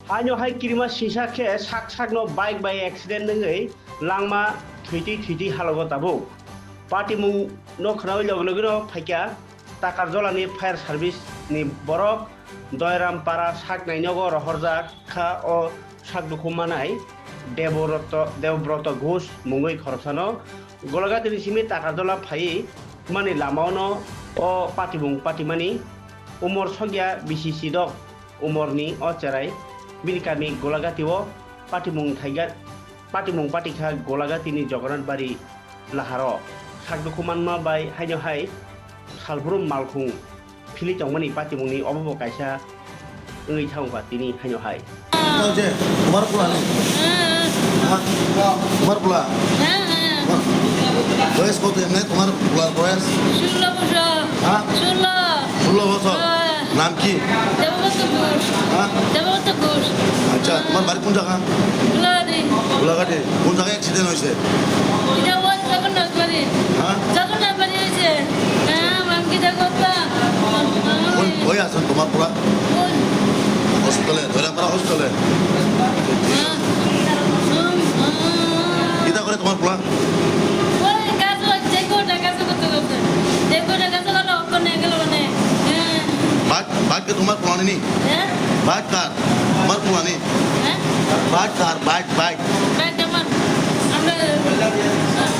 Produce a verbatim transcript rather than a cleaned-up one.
Haino hai kirima sisa khe sak sakno bike bai accident wngwi langma thwitwi thwitwi halogo tabuk. Patimung no khnaui logi logi no phaikha Takarjolani fire service ni borok Doiram para sak nainogo rohorjak kha o sak dukhu manai Deboroto, Debobroto Ghosh mungwi khoroksano Golagatini simi Takarjola phaiwi mani lamaono o patimung patimani umor sokya bisi sidok umorni o cherai bini kami Golagatio patimung thaiga, patimung patikha Golagatini Jagannath Bari laharo sak dukhu manma bai haino hai salbrum malkhung philwi tongmani patimungni obo bo kaisa wngwi thangkha tini haino hai. Oye, তোমার পোলা নেই? হ্যাঁ? তোমার পোলা? হ্যাঁ, হ্যাঁ। তোমার বয়স কত এমনি তোমার পোলার বয়স? ষোলো বছর। হ্যাঁ? ষোলো। ষোলো বছর? হ্যাঁ। নাম কি? দেবব্রত ঘোষ। হ্যাঁ? দেবব্রত ঘোষ। আচ্ছা, তোমার বাড়ি কোন জায়গা? গোলাঘাটি। গোলাঘাটি। কোন জায়গায় অ্যাক্সিডেন্ট হয়েছে? এটা ওই জগন্নাথ বাড়ি। হ্যাঁ? জগন্নাথ বাড়ি হয়েছে। হ্যাঁ, আমি কি করতাম? ওই, ওই আছেন তোমার পোলা? ওই। হসপিটালে, ধরে আমরা হসপিটালে। হ্যাঁ। হুম, হুম। কিতা করে তোমার পোলা? ওই কাজ হচ্ছে, কোটা কাজ করতে করতে। যে কোটা কাজ করলে অক্ষর নিয়ে গেল মানে। হ্যাঁ। বাইক, বাইক কে তোমার পোলা নেই? হ্যাঁ? বাইক কার? তোমার পোলা নেই? হ্যাঁ? বাইক কার? Bike, bike. বাইক